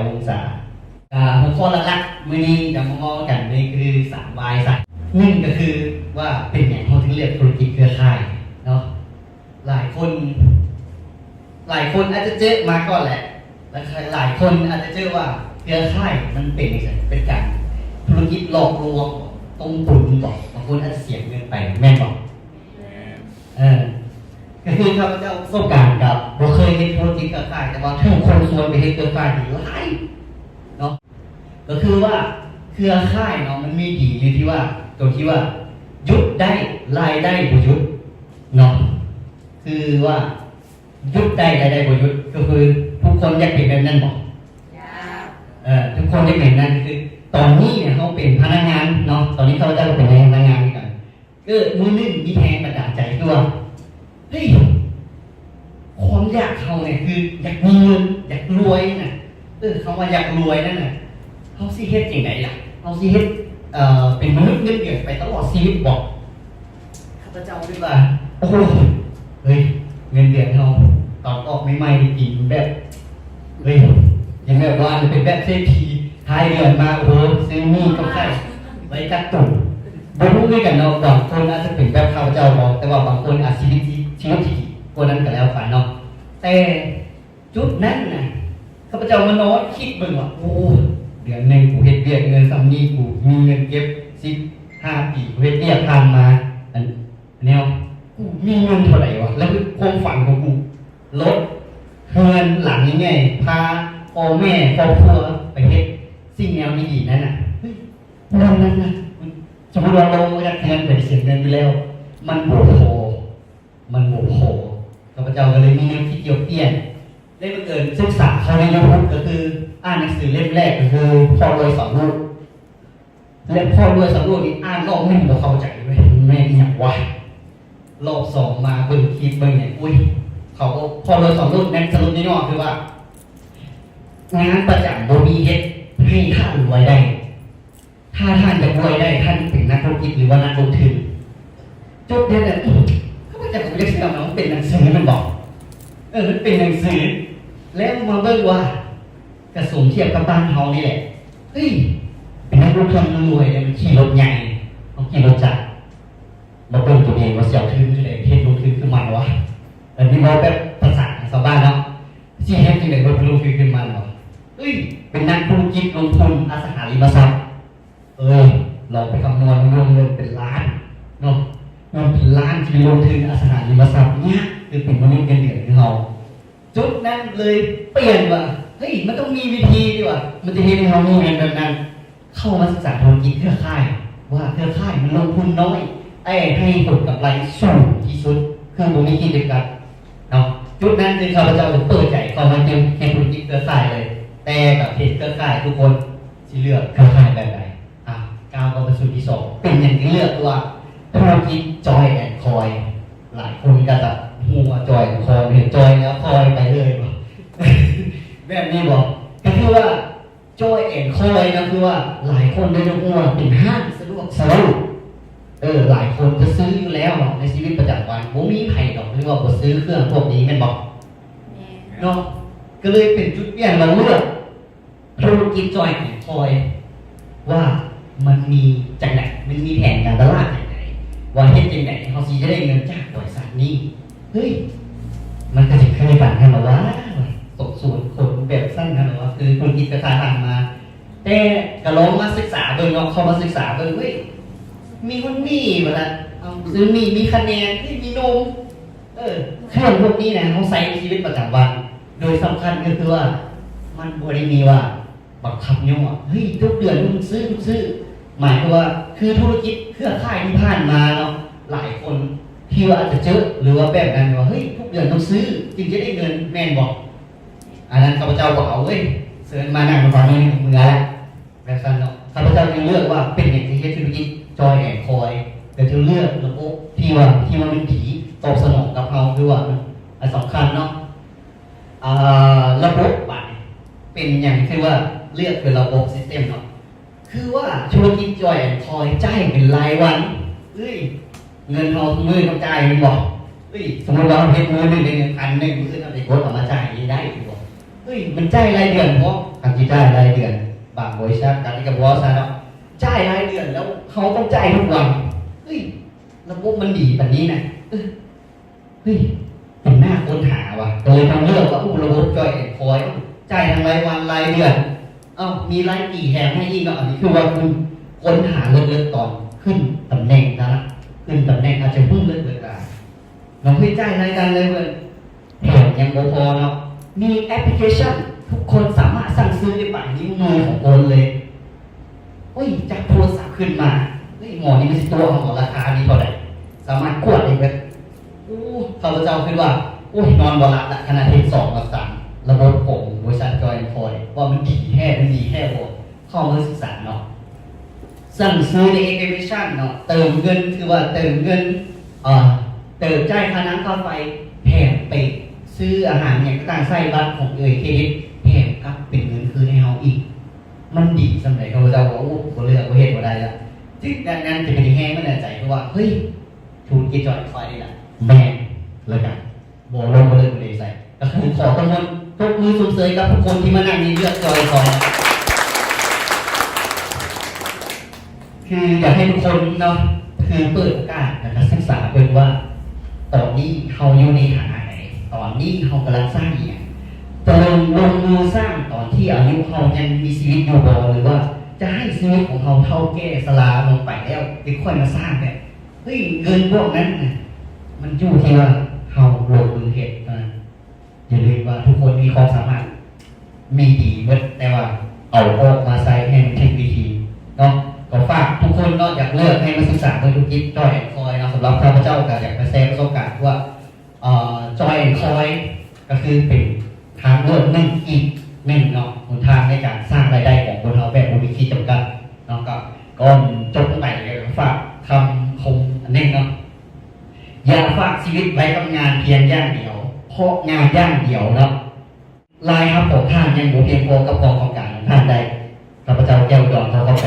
ອົງສາ. ອ່າ ຫົວຂໍ້ຫຼັກໆມື້ນີ້ຈະມາເວົ້າກັນນີ້ຄືສາມວາຍຊະ. ໜຶ່ງກໍຄືວ່າເປັນຫຍັງເຮົາຈຶ່ງເລືອກທຸລະກິດເຄືອຂ່າຍເນາະ. ຫຼາຍຄົນ ຫຼາຍຄົນອາດຈະເຈີມາກ່ອນແຫຼະ ແລະ ຫຼາຍຄົນອາດຈະເຈີວ່າເຄືອຂ່າຍມັນເປັນຈັ່ງໃດ? ເປັນການທຸລະກິດຫຼອກລວງ ຕົ້ມຕຸນບໍ? ບາງຄົນອາດຈະເສຍເງິນໄປ ແມ່ນບໍ່? ແມ່ນ. ເອີ ກໍຄືຂ້າພະເຈົ້າປະສົບການກັບ ບໍ່ເຄີຍເຮັດທຸລະກິດເຄືອຂ່າຍ ແຕ່ວ່າຖືກຄົນຊວນໄປເຮັດເຄືອຂ່າຍນີ້ຫຼາຍເນາະ. ກໍຄືວ່າເຄືອຂ່າຍເນາະ ມັນມີດີຢູ່ທີ່ວ່າ ຕົວທີ່ວ່າຢຸດໄດ້ ລາຍໄດ້ບໍ່ຢຸດເນາະ. ຄືວ່າຢຸດໄດ້ ລາຍໄດ້ບໍ່ຢຸດ ກໍຄືທຸກຄົນຢາກເປັນແບບນັ້ນບໍ່? ຢາກ. ເອີ ທຸກຄົນຢາກເປັນນັ້ນ. ຄືຕອນນີ້ເນຍ ເຮົາເປັນພະນັກງານເນາະ ຕອນນີ້ຂ້າພະເຈົ້າກໍເປັນພະນັກງານຄືກັນ. ເກີດມື້ໜຶ່ງມີແຮງບັນດານໃຈຄືວ່າ ເຮີ້ຍ ຄວາມຢາກເຮົາເນຍຄືຢາກມີເງິນ ຢາກລວຍນະ. ເອີ ຄຳວ່າຢາກລວຍນັ້ນນະ ເຮົາຊິເຮັດຈັ່ງໃດລະ? ເຮົາຊິເຮັດ ເອີ ເປັນມະນຸດເງິນເດືອນໄປຕະຫຼອດຊີວິດບໍ? ຂ້າພະເຈົ້າຄິດວ່າ ໂອ້ໂຫ ເຮີ້ຍ ເງິນເດືອນເຮົາຕອນອອກໃໝ່ໆນີ້ກິນແບບ ເຮີ້ຍ ກິນແບບວ່າເປັນແບບເສດຖີ ທ້າຍເດືອນມາ ໂອ້ໂຫ ຊື້ໝີ່ກັບໄຂ່ໄວ້ກັກຕຸນ. ບໍ່ຮູ້ຄືກັນເນາະ ບາງຄົນອາດຈະເປັນແບບຂ້າພະເຈົ້າເນາະ ແຕ່ວ່າບາງຄົນອາດຊີວິດ ຊີວິດທີ່ດີກວ່ານັ້ນກໍແລ້ວໄປເນາະ. ແຕ່ຈຸດນັ້ນນະ ຂ້າພະເຈົ້າມານອນຄິດເບິ່ງວ່າ ໂອ້ ເດືອນໜຶ່ງກູເຮັດວຽກເງິນສ່ຳນີ້ ກູມີເງິນເກັບສິບຫ້າປີ ກູເຮັດວຽກຜ່ານມາ ອັນ ແນວ ກູມີເງິນເທົ່າໃດວະ? ແລ້ວຄືຄວາມຝັນຂອງກູ ລົດ ເຮືອນຫຼັງໃຫຍ່ໆ ພາພໍ່ແມ່ຄອບຄົວໄປເຮັດສິ່ງແນວດີໆນັ້ນນະ ເຮີ້ຍ ເງິນນັ້ນນະ ສົມມຸດວ່າລົງມາຈາກເຮືອນໄປເສຍເງິນຢູ່ແລ້ວ ມັນບໍ່ພໍ ມັນບໍ່ພໍ. ຂ້າພະເຈົ້າກໍເລີຍມີແນວຄິດຈະປ່ຽນ ໄດ້ບັງເອີນສຶກສາເຂົ້າໃນ YouTube ກໍຄືອ່ານໜັງສືເຫຼັ້ມແລກກໍຄື ພອດລວຍສອງລູກ ແລະ ພອດລວຍສອງລູກນີ້ອ່ານລອບໜຶ່ງບໍ່ເຂົ້າໃຈເວີຍ ແມ່ນອີ່ຫຍັງວະ? ລອບສອງມາເບິ່ງຄລິບເບິ່ງຫຍັງ ອຸ້ຍ ເຂົາກໍ ພອດລວຍສອງລູກນັ້ນ ສະຫຼຸບນ້ອຍໆຄືວ່າ ງານປະຈຳບໍ່ມີເຮັດ ໃຫ້ທ່ານລວຍໄດ້ ຖ້າທ່ານຢາກລວຍໄດ້ ທ່ານເປັນນັກທຸລະກິດ ຫຼືວ່ານັກລົງທຶນ. ຈົບແລ້ວ ຂ້າພະເຈົ້າກໍບໍ່ຢາກເຊື່ອເນາະ ມັນເປັນໜັງສືແມ່ນບໍ່? ເອີ ມັນເປັນໜັງສື ແລ້ວມາເບິ່ງວ່າ ກະສົມທຽບກັບບ້ານເຮົານີ້ແຫຼະ ເຮີ້ຍ ເປັນນັກລົງທຶນລວຍ ແລ້ວມັນຂີ່ລົດໃຫຍ່ ເຮົາຂີ່ລົດຈັກ ມາເບິ່ງຕົວເອງວ່າຊິເອົາທຶນຈັ່ງໃດ ເຮັດລົງທຶນຄືມັນວະ? ອັນນີ້ເວົ້າແບບພາສາຊາວບ້ານເນາະ ຊິເຮັດຈັ່ງໃດ ເຮົາໄປລົງທຶນຄືມັນວະ? ເອີຍ ເປັນນັກທຸລະກິດລົງທຶນອະສັງຫາລິມະຊັບ ເອີຍ ລອງໄປຄຳນວນເບິ່ງ ເງິນເປັນລ້ານເນາະ ເງິນເປັນລ້ານທີ່ໄປລົງທຶນອະສັງຫາລິມະຊັບ ຍາກຄືເປັນມະນຸດເງິນເດືອນຄືເຮົາ. ຈຸດນັ້ນເລີຍປ່ຽນວ່າ ເຮີ້ຍ ມັນຕ້ອງມີວິທີທີ່ວ່າ ມັນຈະເຮັດໃຫ້ເຮົາມີເງິນແບບນັ້ນ. ເຂົ້າມາສຶກສາທຸລະກິດເຄືອຂ່າຍ ວ່າເຄືອຂ່າຍມັນລົງທຶນນ້ອຍ ແຕ່ໃຫ້ຜົນກຳໄລສູງທີ່ສຸດ ຄືບໍ່ມີຂີດຈຳກັດເນາະ. ຈຸດນັ້ນຄືຂ້າພະເຈົ້າເປີດໃຈເຂົ້າມາເຮັດ ເຮັດທຸລະກິດເຄືອຂ່າຍເລີຍ ແຕ່ກໍເຮັດເຄືອຂ່າຍ ທຸກຄົນຊິເລືອກເຄືອຂ່າຍແບບໃດ? ອ່າ ກ້າວເຂົ້າໄປສູ່ຈຸດທີສອງ ເປັນຫຍັງຈຶ່ງເລືອກວ່າທຸລະກິດຈອຍແອນຄອຍ? ຫຼາຍຄົນກໍຈະຮູ້ວ່າຈອຍແອນຄອຍ ເຫັນຈອຍແລ້ວຄອຍໄປເລີຍ ແບບນີ້ບໍ່? ກໍຄືວ່າ ຈອຍແອນຄອຍນະ ຄືວ່າຫຼາຍຄົນໄດ້ຮູ້ວ່າເປັນຮ້ານສະດວກຊື້ ເອີ ຫຼາຍຄົນຈະຊື້ຢູ່ແລ້ວເນາະ ໃນຊີວິດປະຈຳວັນ ບໍ່ມີໃຜດອກທີ່ວ່າບໍ່ຊື້ເຄື່ອງພວກນີ້ ແມ່ນບໍ່? ແມ່ນ. ເນາະ ກໍເລີຍເປັນຈຸດປ່ຽນວ່າເລືອກທຸລະກິດຈອຍແອນຄອຍ ວ່າມັນມີຈັ່ງໃດ ມັນມີແຜນການຕະຫຼາດຈັ່ງໃດ ວ່າເຮັດຈັ່ງໃດເຮົາຊິໄດ້ເງິນຈາກບໍລິສັດນີ້. ເຮີ້ຍ ມັນກໍຊິຄືກັນຫັ້ນລະວ່າ ຕົກສວນຄົນແບບຊັ້ນຫັ້ນລະວ່າ ຄືທຸລະກິດກໍຂາຍຜ່ານມາ ແຕ່ກໍລອງມາສຶກສາເບິ່ງເນາະ ເຂົ້າມາສຶກສາເບິ່ງ ເຮີ້ຍ ມີຮຸ້ນນີ້ ວ່າຊັ້ນ ເອົາ ຊື້ມີ ມີຂະແນນ ເຮີ້ຍ ມີນົມ ເອີ ເຄື່ອງພວກນີ້ນະ ເຮົາໃຊ້ໃນຊີວິດປະຈຳວັນ ໂດຍສຳຄັນກໍຄືວ່າ ມັນບໍ່ໄດ້ມີວ່າ ບັງຄັບຍ້ອງວ່າ ເຮີ້ຍ ທຸກເດືອນມຶງຊື້ ມຶງຊື້ ໝາຍຄວາມວ່າ ຄືທຸລະກິດເຄືອຂ່າຍທີ່ຜ່ານມາເນາະ ຫຼາຍຄົນທີ່ວ່າອາດຈະເຈີ ຫຼືວ່າແບບນັ້ນວ່າ ເຮີ້ຍ ທຸກເດືອນຕ້ອງຊື້ຈຶ່ງຈະໄດ້ເງິນ ແມ່ນບໍ່? ອັນນັ້ນຂ້າພະເຈົ້າບໍ່ເອົາເວີຍ ເຊີນມານັ່ງຟັງນີ້ເມືອແລ້ວ ແບບຊັ້ນເນາະ. ຂ້າພະເຈົ້າຈຶ່ງເລືອກວ່າເປັນຫຍັງຈຶ່ງເຮັດທຸລະກິດຈອຍແອນຄອຍ ແລະ ຈຶ່ງເລືອກລະບົບທີ່ວ່າ ທີ່ວ່າມັນດີ ຕອບສະໜອງກັບເຮົາ ຄືວ່າມັນ ອັນສຳຄັນເນາະ. ອ່າ ລະບົບບາດນີ້ ເປັນຫຍັງຄືວ່າເລືອກເປັນລະບົບ system ເນາະ ຄືວ່າທຸລະກິດຈອຍແອນຄອຍ ຈ່າຍເປັນລາຍວັນ ເອີຍ ເງິນເຮົາມື້ຕ້ອງຈ່າຍແມ່ນບໍ່? ເອີຍ ສົມມຸດວ່າເຮົາເຮັດມື້ໜຶ່ງໄດ້ເງິນພັນໜຶ່ງ ມື້ອື່ນເຮົາໄດ້ກົດເອົາມາຈ່າຍນີ້ໄດ້ຢູ່ບໍ່? ເຮີ້ຍ ມັນຈ່າຍລາຍເດືອນບໍ? ຄັນຊິຈ່າຍລາຍເດືອນ ບາງບໍລິສັດ ອັນນີ້ກໍບໍ່ເວົ້າຊະເນາະ ຈ່າຍລາຍເດືອນແລ້ວເຮົາຕ້ອງຈ່າຍທຸກວັນ. ເຮີ້ຍ ລະບົບມັນດີປານນີ້ນະ. ເອີ ເຮີ້ຍ ເປັນໜ້າຄົ້ນຫາວ່າ ກໍເລີຍຕ້ອງເລືອກວ່າ ໂອ້ ລະບົບ Joy and Coin ເອົ້າ ຈ່າຍທັງລາຍວັນ ລາຍເດືອນ ເອົ້າ ມີລາຍປີແຖມໃຫ້ອີກເນາະ. ອັນນີ້ຄືວ່າຄືຄົ້ນຫາເລິກໆ ຕອນຂຶ້ນຕຳແໜ່ງນະ ຂຶ້ນຕຳແໜ່ງອາດຈະຮູ້ເລິກໆ ຫຼາຍເນາະ. ເຮີ້ຍ ຈ່າຍລາຍວັນລາຍເດືອນ ແຖມຍັງບໍ່ພໍເນາະ ມີແອັບພລິເຄຊັນ ທຸກຄົນສາມາດສັ່ງຊື້ໄດ້ປາຍນິ້ວມືຂອງຕົນເລີຍ. ໂອ້ຍ ຈັບໂທລະສັບຂຶ້ນມາ ເຮີ້ຍ ໝໍນີ້ມັນຊິຕົວະເຮົາບໍ່ ລາຄານີ້ເທົ່າໃດ? ສາມາດກວດໄດ້ເບິດ. ໂອ້ ຂ້າພະເຈົ້າຄິດວ່າ ໂອ້ຍ ນອນບໍ່ຫຼັບລະ ຂະໜາດເຮັດສອງກັບສາມ ລະບົບຂອງບໍລິສັດ Joy and Coin ວ່າມັນດີແທ້ ມັນດີແທ້ບໍ່? ເຂົ້າມາສຶກສາເນາະ ສັ່ງຊື້ໃນແອັບພລິເຄຊັນເນາະ ເຕີມເງິນ ຄືວ່າເຕີມເງິນ ເອີ ເຕີມ ຈ່າຍຄ່ານ້ຳຄ່າໄຟ ແຖມໄປຊື້ອາຫານຫຍັງຕ່າງໆ ໃສ່ບັດຂອງເອີຍເຄຣດິດ ແຖມກັບເປັນເງິນຄືນໃຫ້ເຮົາອີກ. ມັນດີສ່ຳໃດ ຂ້າພະເຈົ້າວ່າ ໂອ້ ບໍ່ເລືອກ ບໍ່ເຮັດ ບໍ່ໄດ້ລະ. ຈຶ່ງນັ້ນ ນັ້ນຈະເປັນແຮງບັນດານໃຈ ຄືວ່າ ເຮີ້ຍ ທຸລະກິດ Joy and Coin ນີ້ລະ ແມ່ນ ແລ້ວກະບໍ່ລົງ ບໍ່ເລີກ ບໍ່ເລໃສ່. ກໍຄືຂໍຕົບມື ຕົບມືຊົມເຊີຍກັບທຸກຄົນທີ່ມານັ່ງນີ້ ເລືອກ Joy and Coin ຄືຢາກໃຫ້ທຸກຄົນເນາະ ຄືເປີດໂອກາດ ແລ້ວກໍສຶກສາເບິ່ງວ່າ ຕອນນີ້ເຮົາຢູ່ໃນຖານະໃດ? ຕອນນີ້ເຮົາກຳລັງສ້າງອີ່ຫຍັງ? ຈະລົງ ລົງມືສ້າງຕອນທີ່ອາຍຸເຮົາຍັງມີຊີວິດຢູ່ບໍ່? ຫຼືວ່າຈະໃຫ້ຊີວິດຂອງເຮົາເຖົ້າແກ່ຊະລາລົງໄປແລ້ວ ຈຶ່ງຄ່ອຍມາສ້າງແບບ ເຮີ້ຍ ເງິນພວກນັ້ນນະ ມັນຢູ່ທີ່ວ່າເຮົາລົງມືເຮັດເທົ່ານັ້ນ. ຢ່າລືມວ່າທຸກຄົນມີຄວາມສາມາດ ມີດີໝົດ ແຕ່ວ່າເອົາອອກມາໃຊ້ໃຫ້ມັນຖືກວິທີເນາະ. ກໍຝາກທຸກຄົນເນາະ ຢາກເລືອກໃຫ້ມາສຶກສາເບິ່ງທຸລະກິດ Joy and Coin ເນາະ. ສຳລັບຂ້າພະເຈົ້າກໍຢາກມາແຊປະສົບການທີ່ວ່າ ເອີ Joy and Coin ກໍຄືເປັນທາງເລືອກໜຶ່ງອີກໜຶ່ງເນາະ ຫົນທາງໃນການສ້າງລາຍໄດ້ຂອງຄົນເຮົາແບບບໍ່ມີຂີດຈຳກັດເນາະ. ກໍກ່ອນຈົບລົງໄປ ກໍຢາກຝາກຄຳຄົມອັນໜຶ່ງເນາະ ຢ່າຝາກຊີວິດໄວ້ກັບງານພຽງຢ່າງດຽວ ເພາະງານຢ່າງດຽວເນາະ ລາຍຮັບຂອງທ່ານຍັງບໍ່ພຽງພໍກັບຄວາມຕ້ອງການຂອງທ່ານໄດ້. ຂ້າພະເຈົ້າ ແກ້ວດອນ ຂໍຂອບໃຈ